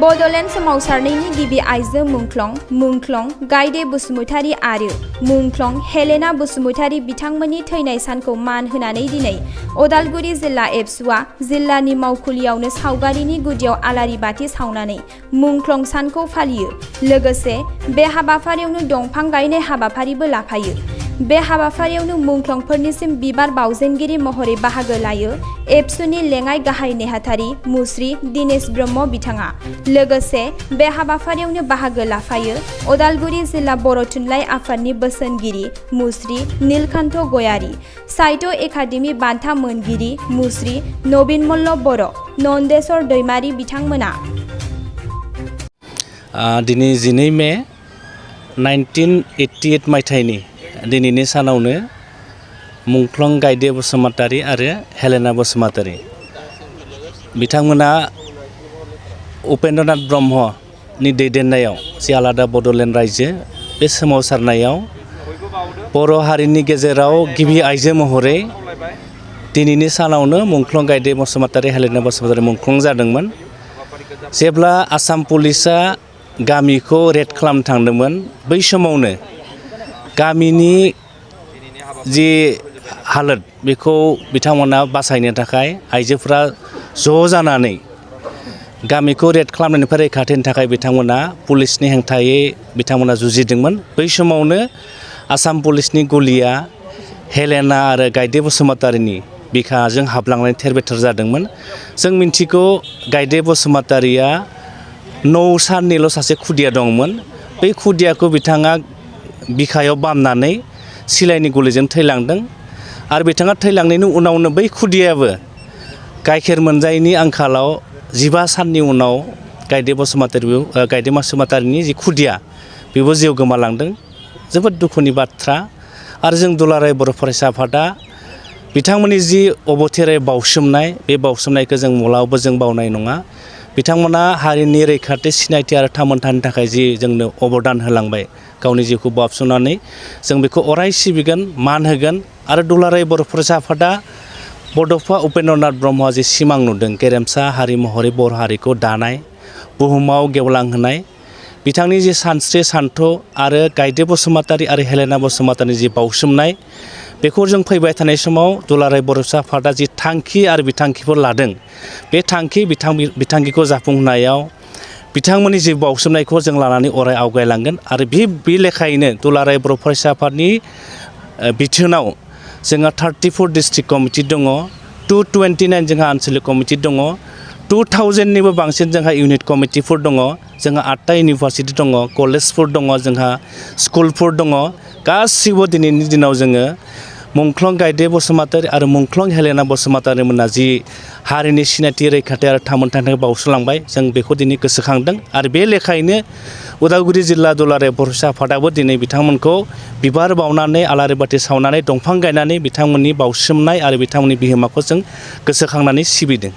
बड'लेण्ड सोमावसारनायनि गिबि आइजो मुंख्लं गायदे बसुमतारी आरो मुंख्लं हेलेना बसुमतारी बिथांमोननि थैनाय सानखौ मान होनानै दिनै उदालगुरि जिल्ला एबसुआ जिल्लानि मावखुलियावनो सावगारिनि गुदियाव आलारि बाथि सावनानै मुंख्लं सानखौ फालियो। लोगोसे बे हाबाफारियावनो दंफां गायनाय हाबाफारिबो लाफायो। बे हाबाफारियावनो मुंख्लंफोरनिसिम बिबार बावजेनगिरि महरै बाहागो लायो एबसुनि लेङाइ गाहाय नेहाथारि मुस्रि दिनेश ब्रह्म बिथाङा। लोगोसे बे हाबाफारियावनो बाहागो लाफायो उदालगुरि जिल्ला बर' थुनलाइ आफादनि बोसोनगिरि मुस्रि नीलकान्त गयारी, साहित्य एकाडेमि बान्था मोनगिरि मुस्रि नबीन मल्ल बर', नन्देश्वर दैमारी बिथांमोना। दिनै 12 मे 1988 मायथाइनि दिनैनि सानावनो मुंख्लं गायदे बसुमतारी आरो हेलेना बसुमतारी बिथांमोना उपेन्द्रनाथ ब्रह्मनि दैदेननायाव जि आलादा बड'लेण्ड रायजो बे सोमावसारनायाव बर' हारिनि गेजेराव गिबि आइजो महरै दिनैनि सानावनो मुंख्लं गायदे बसुमतारी हेलेना बसुमतारी मुंख्लं जादोंमोन। जेब्ला आसाम पुलिसा गामिखौ रेड खालामनो थांदोंमोन बै समावनो गामिनि जि हालोद बेखौ बिथांमोना बासायनो थाखाय आइजोफोरा ज' जानानै गामिखौ रेड खालामनायनिफ्राय रैखाथिनि थाखाय बिथांमोना पुलिसनि हेंथायै बिथांमोना जुजिदोंमोन। बै समावनो आसाम पुलिसनि गुलिया हेलेना आरो गायदे बसुमतारीनि बिखाजों हाबलांनानै थेर बेथेर जादोंमोन। जों मिन्थिगौ गायदे बसुमतारीया 9 साननिल' सासे खुदिया दंमोन। बै खुदियाखौ बिथाङा बिखायाव बामनानै सिलाइनि गुलिजों थैलांदों आरो बिथाङा थैलांनायनि उनावनो बै खुदियाबो गाइखेर मोनजायैनि आंखालाव 15 साननि उनाव गायदे बसुमतारीनि जि खुदिया बेबो जिउ गोमालांदों। जोबोद दुखुनि बाथ्रा। आरो जों दुलाराय बर' फरायसा आफादा बिथांमोननि जि अबथिराय बावसोमनाय बे बावसोमनायखौ जों माब्लाबाबो जों बावनाय नङा। बिथांमोना हारिनि रैखाथि सिनायथि आरो थामोनथानि थाखाय जि जोंनो अबदान होलांबाय गावनि जिउखौ बावसोमनानै जों बेखौ अराय सिबिगोन मान होगोन। आरो दुलाराय बर' फरायसा आफादा बड'फा उपेन्द्रनाथ ब्रह्मआ जि सिमां नुदों गेरेमसा हारि महरै बर' हारिखौ दानाय बुहुमाव गेवलांहोनाय बिथांनि जि सानस्रि सान्थौ आरो गायदे बसुमतारी आरो हेलेना बसुमतारीनि जि बावसोमनाय बेखौ जों फैबाय थानाय समाव दुलाराय बर' फरायसा आफादा जि थांखि आरो बिथांखिफोर लादों बे बिथांखिखौ जाफुंहोनायाव बिथांमोननि जि बावसोमनायखौ जों लानानै अराय आवगायलांगोन। आरो बे लेखायैनो दुलाराय बर' फरायसा आफादनि बिथोनाव जोंहा 34 डिस्ट्रिक्ट कमिटि दङ, 229 जोंहा आनसलिक कमिटि दङ, 2000निबो बांसिन जोंहा इउनिट कमिटिफोर दङ, जोंहा 8टा इउनिभारसिटि दङ, कलेजफोर दङ, जोंहा स्कुलफोर दङ। गासिबो दिनैनि दिनाव जोङो मुंख्लं गायदे बसुमतारी आरो मुंख्लं हेलेना बसुमतारी मोना जि हारिनि सिनायथि रैखाथि आरो थामोनथानि थाखाय बावसोमलांबाय जों बेखौ दिनै गोसोखांदों। आरो बे लेखायैनो उदालगुरि जिल्ला दुलाराय बर' फरायसा आफादाबो दिनै बिथांमोनखौ बिबार बावनानै आलारि बाथि सावनानै दंफां गायनानै बिथांमोननि बावसोमनाय आरो बिथांमोननि बिहोमाखौ जों गोसोखांनानै सिबिदों।